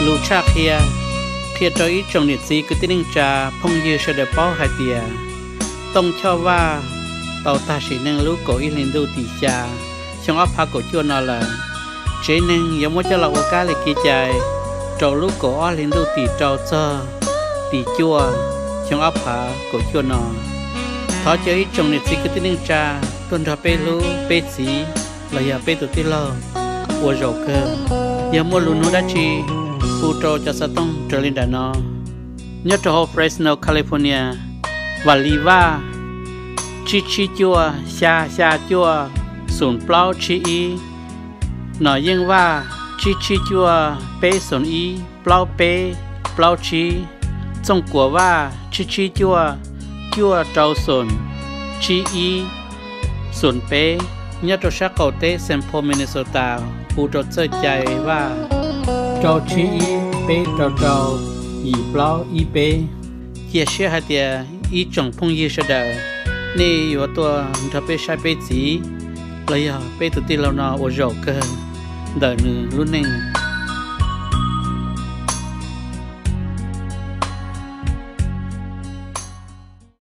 Lus tshaj qhia, qhia rau ib tsoom niam txiv kwv tij neej tsa phooj ywg sawv daws paub hais tias Tooj Choj Vaj tau tag sim neej lub kaum ib hli ntuj tim xya xyoo ob phav kaum cuaj no lawm. Tsev neeg yuav muab coj los ua kab li kev cai rau lub kaum ob hli ntuj tim rau txog tim cuaj xyoo ob phav kaum cuaj no. Thov caw ib tsoom niam txiv kwv tij neej tsa tuaj nrog peb hlub peb txiv los yog peb tus tij laug ua zaum kawg. Yog muaj lus nug dab tsi, hu rau cov xov tooj raws li nram no. Nyob rau hauv Fresno, California, Vam Lis Vaj tsib tsib cuaj xya xya cuaj xoom plaub tsib ib, Nom Yeej Vaj tsib tsib cuaj peb xoom ib plaub peb plaub tsib, Txooj Kuam Vaj tsib tsib cuaj cuaj rau xoom tsib ib xoom peb, nyob rau sab qaum teb Saint Paul, Minnesota, hu rau Txawj Cai Vaj rau tsib ib peb rau rau yim plaub ib peb. Cia siab hais tias ib tsoom phooj ywg sawv daws, nej yuav tuaj nrog peb saib peb txiv los yog peb tus tij laug no ua zaum kawg ntawm nws lub neej.